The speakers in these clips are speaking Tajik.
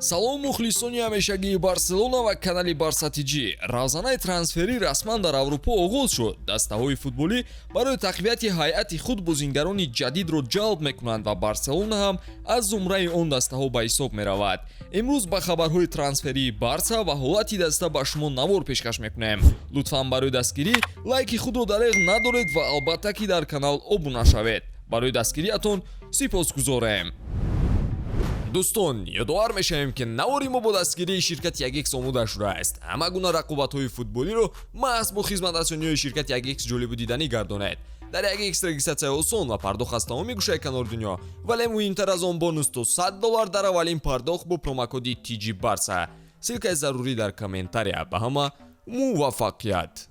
Салом, мухлисони ҳамешагии Барселона ва канали Барса ТЖ. Равзанаи трансферӣ расман дар Аврупо оғоз шуд. Дастаҳои футболӣ барои тақвияти ҳайати худ бозингарони ҷадидро ҷалб мекунанд ва Барселона ҳам аз зумраи он дастаҳо ба ҳисоб меравад. Имрӯз ба хабарҳои трансферии Барса ва ҳолати даста ба шумо навор пешкаш мекунем. Лутфан барои дастгирӣ лайки худро дареғ надоред ва албатта ки дар канал обуна шавед. Барои дастгириятон сипосгузорем. Дӯстон, ёдовар мешавем, ки навори мо бо дастгирии ширкати 1X омода шудааст. Ҳама гуна рақобатҳои футболиро маҳз бо хизматрасониҳои ширкати 1X ҷолибу диданӣ гардонед. Дар 1X регистратсия осон ва пардохт аз тамоми гӯшаи канори дунё, вале муҳимтар аз он, бонус то 100 доллар дар аввалин пардохт бо промокоди TG Барса. Ссылкаи зарурӣ дар комментария. Ба ҳама муваффақият!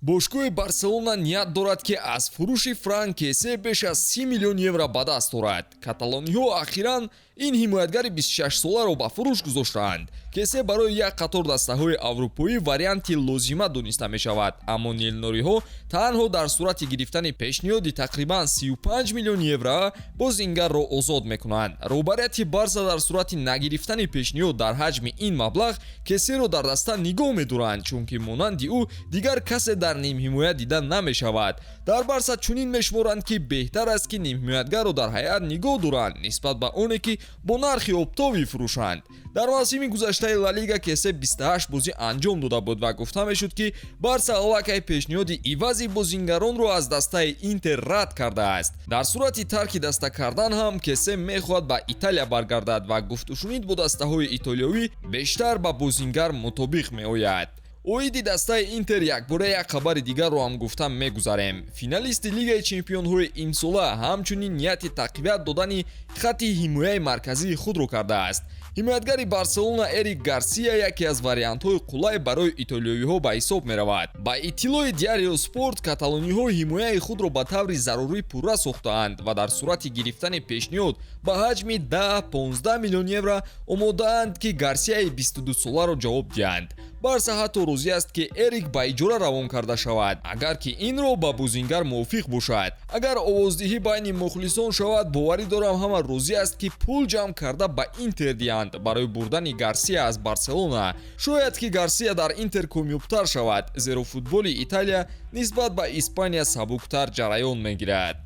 Бошгоҳи Барселона ният дорад, ки аз фурӯши Франк Кесе беш аз 30 миллион евро ба даст орад. Каталониҳо ахиран ин ҳимоятгари 26-соларо ба фурӯш гузоштаанд. Кесе барои як қатор дастаҳои аврупоӣ варианти лозима дониста мешавад, аммо нилнориҳо танҳо дар сурати гирифтани пешниҳоди тақрибан 35 миллион евро бозингарро озод мекунанд. Роҳбарияти Барса дар сурати нагирифтани пешниҳод дар ҳаҷми ин маблағ Кесеро дар даста нигоҳ медоранд, чунки монанди ӯ дигар касе дар нимҳимоя дида намешавад. Дар Барса чунин мешуморанд, ки беҳтар аст, ки нимҳимоятгарро дар ҳайат нигоҳ доранд, нисбат ба оне ки бо нархи оптовӣ фурӯшанд. Дар мавсими гузаштаи Ла Лига Кесе 28 бозӣ анҷом дода буд ва гуфта мешуд, ки Барса аллакай пешниҳоди ивази бозингаронро аз дастаи Интер рад кардааст. Дар сурати тарки даста кардан ҳам Кесе мехоҳад ба Италия баргардад ва гуфтушунид бо дастаҳои итолиёвӣ бештар ба бозингар мутобиқ меояд. Оиди дастаи Интер якбора як хабари дигарро ҳам гуфта мегузарем. Финалисти Лигаи чемпионҳои имсола ҳамчунин нияти тақвият додани хатти ҳимояи марказии худро кардааст. Ҳимоятгари Барселона Эрик Гарсия яке аз вариантҳои қулай барои итолиёиҳо ба ҳисоб меравад. Ба иттилои Диарио Спорт, каталониҳо ҳимояи худро ба таври зарурӣ пурра сохтаанд ва дар сурати гирифтани пешниҳод ба ҳаҷми 10-15 миллион евро омодаанд, ки Гарсияи 22-соларо ҷавоб диҳанд. Барса ҳатто розӣ аст, ки Эрик ба иҷора равон карда шавад, агар ки инро ба бозингар мувофиқ бошад. Агар овоздиҳӣ байни мухлисон шавад, боварӣ дорам, ҳама розӣ аст, ки пул ҷамъ карда ба Интер диҳанд барои бурдани Гарсия аз Барселона. Шояд ки Гарсия дар Интер комёбтар шавад, зеро футболи Италия нисбат ба Испания сабуктар ҷараён мегирад.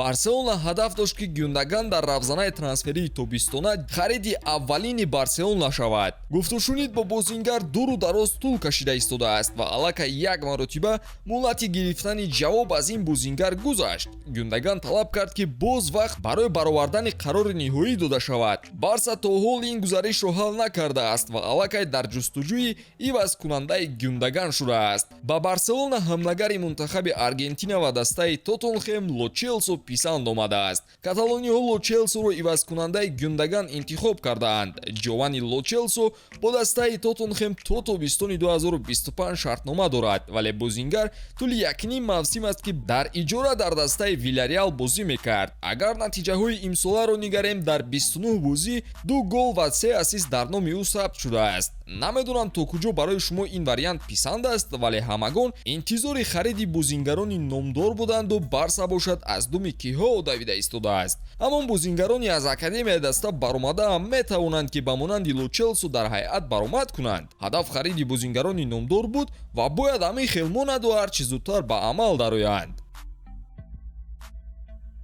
Барселона ҳадаф дошт, ки Гюндаган дар равзанаи трансферии тобистона хариди аввалини Барселона шавад. Гуфтушунид бо бозингар дуру дароз тӯл кашида истодааст ва аллакай як маротиба муҳлати гирифтани ҷавоб аз ин бозингар гузашт. Гюндаган талаб кард, ки боз вақт барои баровардани қарори ниҳоӣ дода шавад. Барса то ҳол ин гузаришро ҳал накардааст ва аллакай дар ҷустуҷӯи ивазкунандаи Гюндаган шудааст. Ба Барселона ҳамлагари мунтахаби Аргентина ва дастаи Тоттенхем Ло Челсо писанд омадааст. Каталониҳо Ло Челсоро ивазкунандаи Гюндаган интихоб кардаанд. Ҷовани Ло Челсо бо дастаи Тоттенхем то тобистони 2025 шартнома дорад, вале бозингар тӯли якним мавсим аст, ки дар иҷора дар дастаи Вилареал бозӣ мекард. Агар натиҷаҳои имсоларо нигарем, дар 29 бозӣ ду гол ва се ассист дар номи ӯ сабт шудааст. Намедонам, то куҷо барои шумо ин вариант писанд аст, вале ҳамагон интизори хариди бозингарони номдор буданду Барса бошад, аз думи киҳо давида истодааст. Ҳамон бозингарони аз академияи даста баромадаам метавонанд, ки ба монанди Ло Челсо дар ҳайат баромад кунанд. Ҳадаф хариди бозингарони номдор буд ва бояд ҳамин хел монаду ҳарчи зудтар ба амал дароянд.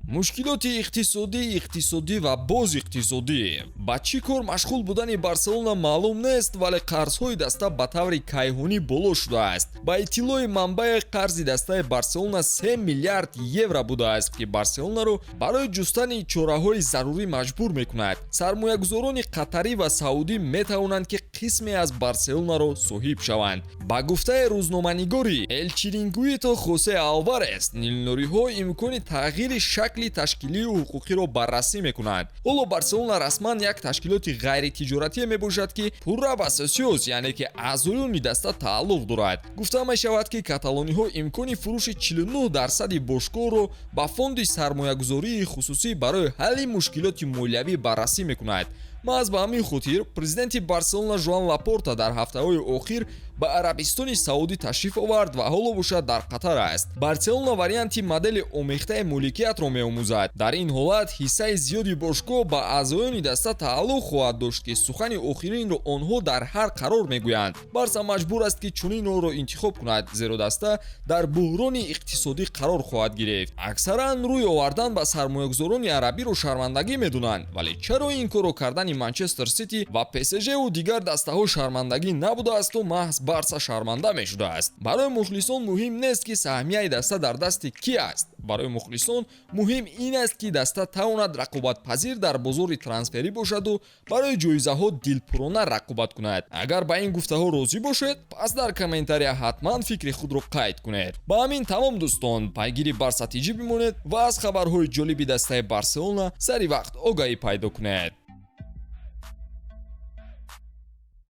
Мушкилоти иқтисодӣ, иқтисодӣ ва боз иқтисодӣ. Ба чӣ кор машғул будани Барселона маълум нест, вале қарзҳои даста ба таври кайҳонӣ боло шудааст. Ба иттилои манбаe, қарзи дастаи Барселона 3 миллиард евро будааст, ки Барселонаро барои ҷустани чораҳои зарурӣ маҷбур мекунад. Сармоягузорони қатарӣ ва саудӣ метавонанд, ки қисме аз Барселонаро соҳиб шаванд. Ба гуфтаи рӯзноманигори Эл Чирингуито Хосе Алварес, нилнориҳо имкони тағйири шакли ташкилию ҳуқуқиро баррасӣ мекунанд. Ҳоло Барселона расман як ташкилоти ғайритиҷоратие мебошад, ки пурра ба socios, яъне ки аъзоёни даста тааллуқ дорад. Гуфта мешавад, ки каталониҳо имкони фурӯши 49 дарсади бошгоҳро ба фонди сармоягузории хусусӣ барои ҳалли мушкилоти молиявӣ баррасӣ мекунад. Маҳз ба ҳамин хотир президенти Барселона Жуан Лапорта дар ҳафтаҳои охир ба Арабистони Саудӣ ташриф овард ва ҳоло бошад, дар Қатар аст. Барселона варианти модели омехтаи моликиятро меомӯзад. Дар ин ҳолат ҳиссаи зиёди бошгоҳ ба аъзоёни даста тааллуқ хоҳад дошт, ки сухани охиринро онҳо дар ҳар қарор мегӯянд. Барса маҷбур аст, ки чунин роҳро интихоб кунад, зеро даста дар буҳрони иқтисодӣ қарор хоҳад гирифт. Аксаран рӯй овардан ба сармоягузорони арабиро шармандагӣ медонанд, вале чаро ин корро кардани Манчестер Сити ва ПСЖву дигар дастаҳо шармандагӣ набудаасту маҳз Барса шарманда мешудааст? Барои мухлисон муҳим нест, ки саҳмияи даста дар дасти кӣ аст. Барои мухлисон муҳим ин аст, ки даста тавонад рақобатпазир дар бозори трансферӣ бошаду барои ҷоизаҳо дилпурона рақобат кунад. Агар ба ин гуфтаҳо розӣ бошед, пас дар комментария ҳатман фикри худро қайд кунед. Ба ҳамин тамом, дӯстон. Пайгири Барса ТЖ бимонед ва аз хабарҳои ҷолиби дастаи Барселона сари вақт огаҳӣ пайдо кунед.